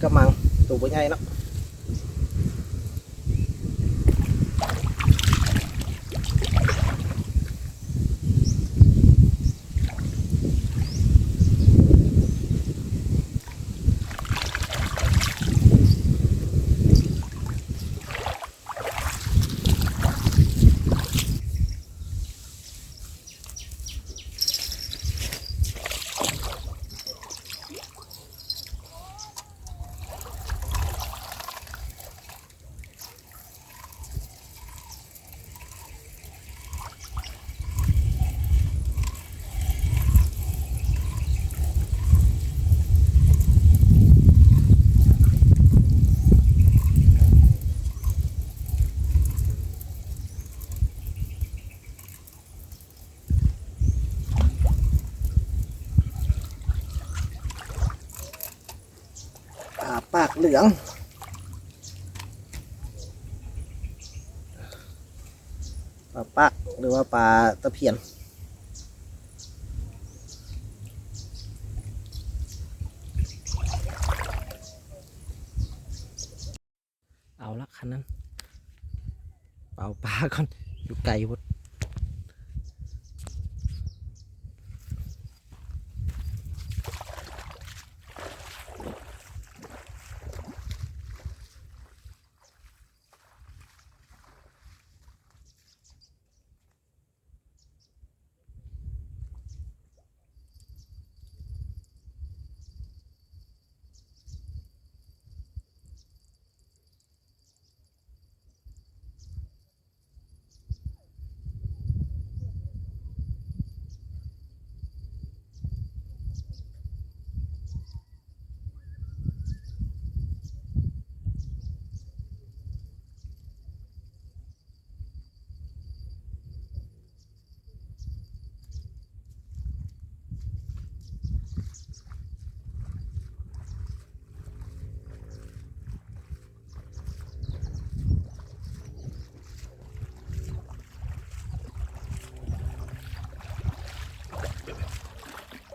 ກະມັງ ໂຕບໍ່ໃຫຍ່ເນາະ. ປາປາກເຫຼືອງ ປາປາກ ຫຼືວ່າປາຕະພຽນ. ເອົາລະ ຄັນນັ້ນ ເປົ່າປາກ່ອນ ຢູ່ໄກພຸ້ນ.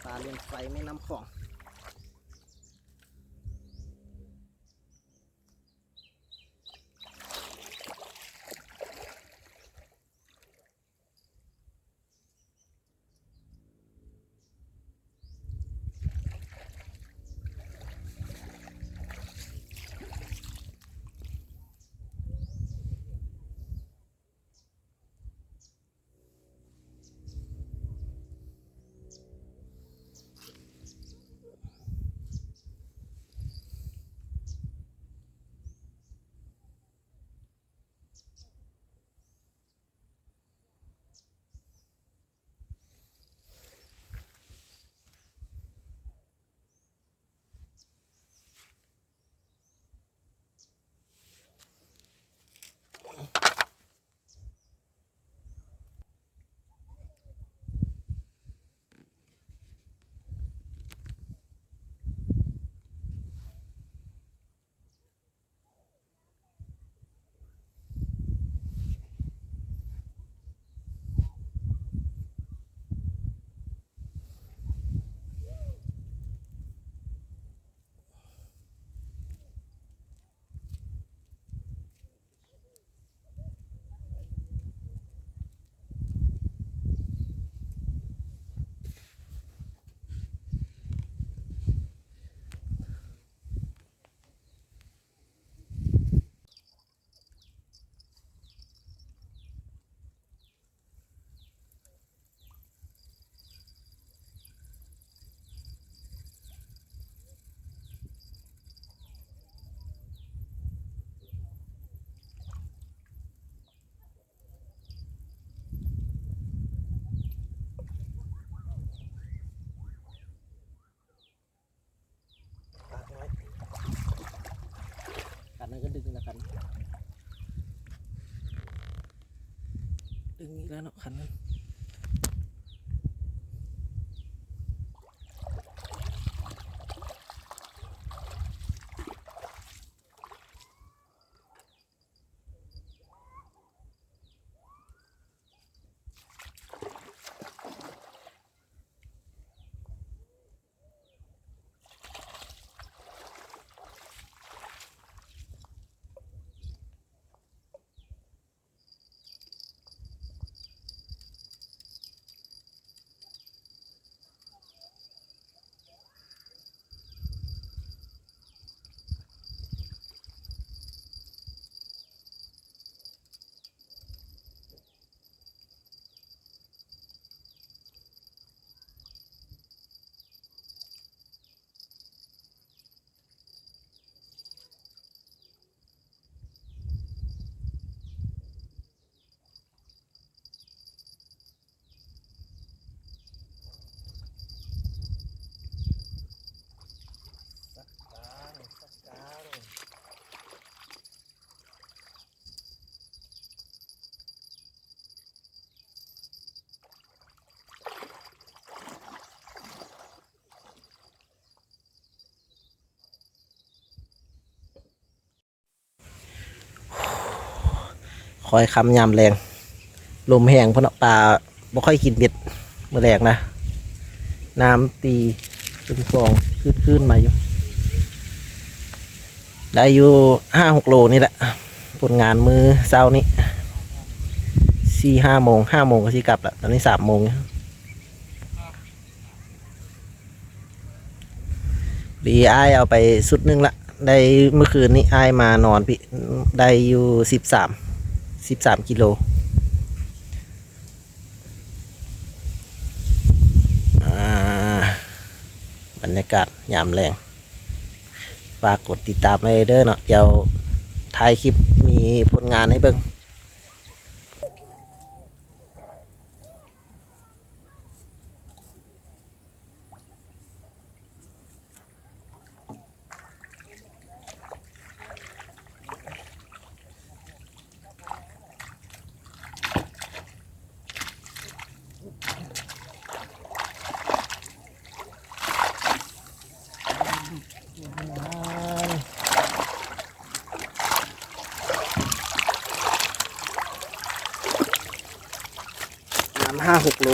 ປາເຫຼັ້ນໄຟແມ່ນ້ຳຂອງ. ຄັນນັ້ນກໍດຶງອີກແລ້ວ ຄັນ ດຶງອີກແລ້ວເນາະ ຄັນນັ້ນ. ໂ ຄ່ອຍຄ່ຳຍາມແລງ ລົມແຮງພຸ້ນເນາະ ປາບໍ່ຄ່ອຍກິນເບັດມື້ແລງນະ ນ້ຳຕີຂຶ້ນຟອງ ຄືນໆມາຢູ່ ໄດ້ຢູ່ຫ້າຫົກໂລນີ້ແຫຼະ ຜົນງານມື້ເຊົ້ານີ້ ສີ່ຫ້າໂມງ ຫ້າໂມງກໍຊິກັບລະ ຕອນນີ້ສາມໂມງຢູ່. ດີ ອ້າຍເອົາໄປຊຸດໜຶ່ງລະ ໄດ້ມື້ຄືນນີ້ອ້າຍມານອນພີ້ ໄດ້ຢູ່ສິບສາມ ສິບສາມກິໂລ. ອ່າ ບັນຍາກາດຍາມແລງ ຝາກກົດຕິດຕາມໄວ້ເດີເນາະ ດຽວທ້າຍຄລິບມີຜົນງານໃຫ້ເບິ່ງ. ປະມານຫ້າຫົກໂລ ນ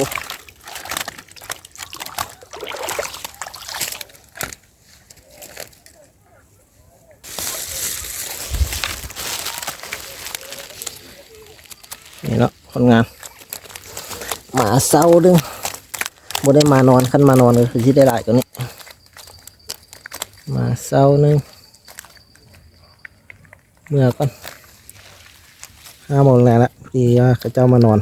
ີ້ເນາະ ຜົນງານ ມາເຊົ້າໜຶ່ງ ບໍ່ໄດ້ມານອນ ຄັນມານອນກໍຄືຊິໄດ້ຫຼາຍກວ່ານີ້ ມາເຊົ້າໜຶ່ງ ເມືອກ່ອນ ຫ້າໂມງແລງລະ ພໍດີວ່າເຂົາເຈົ້າມານອນ.